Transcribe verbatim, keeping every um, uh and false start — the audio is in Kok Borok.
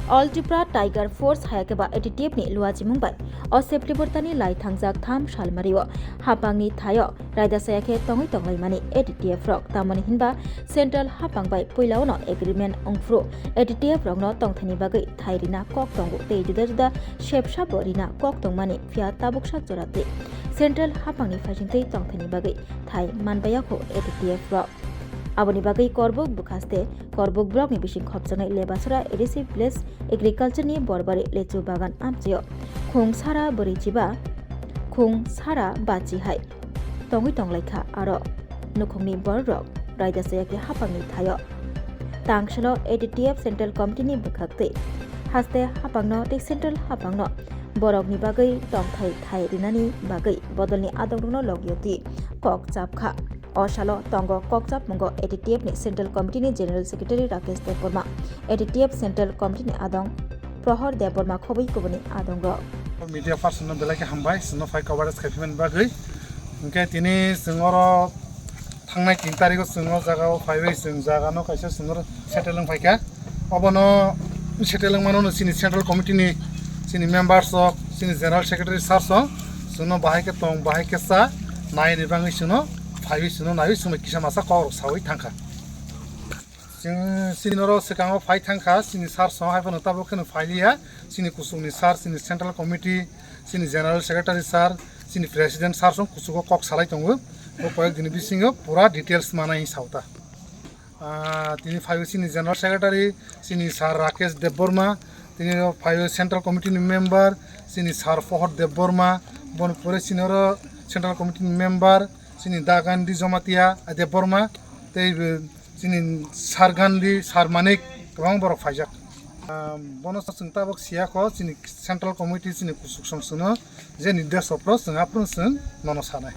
All Tripura Tiger Force hayakhe ba A T T F ni luachimung bai o September tani lai thangjak tham salmario hapangni thaio raida saya khe tongwi tonglaimani A T T F rok, tamoni hinba Central hapang bai puilaono agreement wngphuru A T T F rokno tongthaini bagwi thai rina kok tongo tei juda juda sepsabo rina kok tongmani, phiya tabuksa jora twi Central hapangni phaisingtwi tongthaini bagwi thai manbaiya kho A T T F rok. Aboni bagwi Korbuk bwkhaste Korbuk blockni bising khopjaknai Lebasora A D C Village Agriculture ni Borbari lechu bagan amchaio khung sara bwrwi chiba khung sara bachi hai tongwi tonglaikha, aro nukhungni bororok raida chayakhe hapangni thaio tangsalo A T T F Central Committee ni bwkhaktwi haste hapangno tei Central hapangno borokni bagwi tongthai thai rinani bagwi bodolni adongrokno logyotwi kok chapkha. O salo tongo kokchapmungo A T T F ni Central Committee ni General Secretary Rakesh Debbarma, A T T F Central Committee ni adong Prohor Debbarma khobwi kubuni adongrok. Media person no belai khe hambai, chwngno phai coverage khai phimani bagwi. Hwnkhe tini chwng oro thangnai tin tarikh o chwng o jaga o phaiwi chwng jaga no kaisa chwng oro settle wng phaikha. Obono settle wngmano no chini Central Committee ni chini members rok, chini General Secretary sir song chwngno bahai khe tong, bahai khe cha, nai ni bagwi chwngno phaiwi chwngno naiwi chwngno kisa masa kok rok sawi thangkha. Chwng chini oro swkango phai thangkha, chini sir song hai phano tabuk kheno phailiya, chini kuchukni sir, chini Central Committee, chini General Secretary sir, chini President sir song kuchugo kok salai tongo. Bo koyek dini bisingo pura details manai saota. Ah, tini phaiwi chini General Secretary, chini Sir Rakesh Debbarma, tini phaiwi Central Committee ni member, chini Sir Pohor Debbarma, boni pore chini oro Central Committee ni member, chini Da Gandhi Jamatia Debbarma, tei bo chini Sir Gandhi, Sir Manik, kwbang borok phaijak. Ah, bono chwng tabuk siya kho, chini Central Committee, chini kuchuk song chwngno je nirdesh rok chwng aphuru chwng nono sanai.